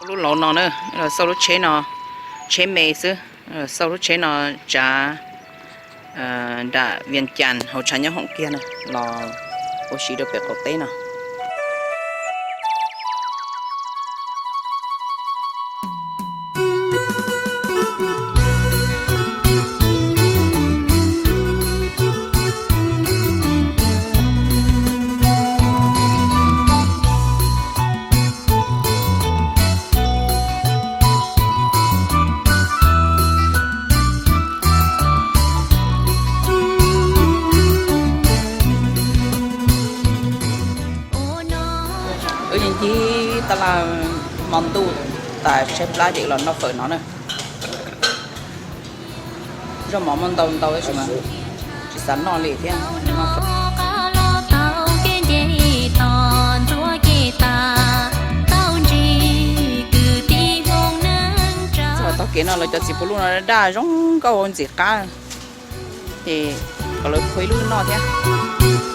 Lub lauv no na, xauj lub tsheb no, tsheb me xwb, xauj lub tsheb no tsav nram Vias Cas hauv tshav nyob hoom kiag na, los ua si rau pem qaum teb no. Wb yeej ncig tab laj hmo ntuj tas tshaib plab ces los noj fawm no na. Zaub mov muaj ntau ntau tab sis mas tsis xav noj li thiab. Txog tog kev no lawv cov txiv puv luj no daj zoo nkauj ntxim qab, ces kom lawv phua ib lub noj thiab.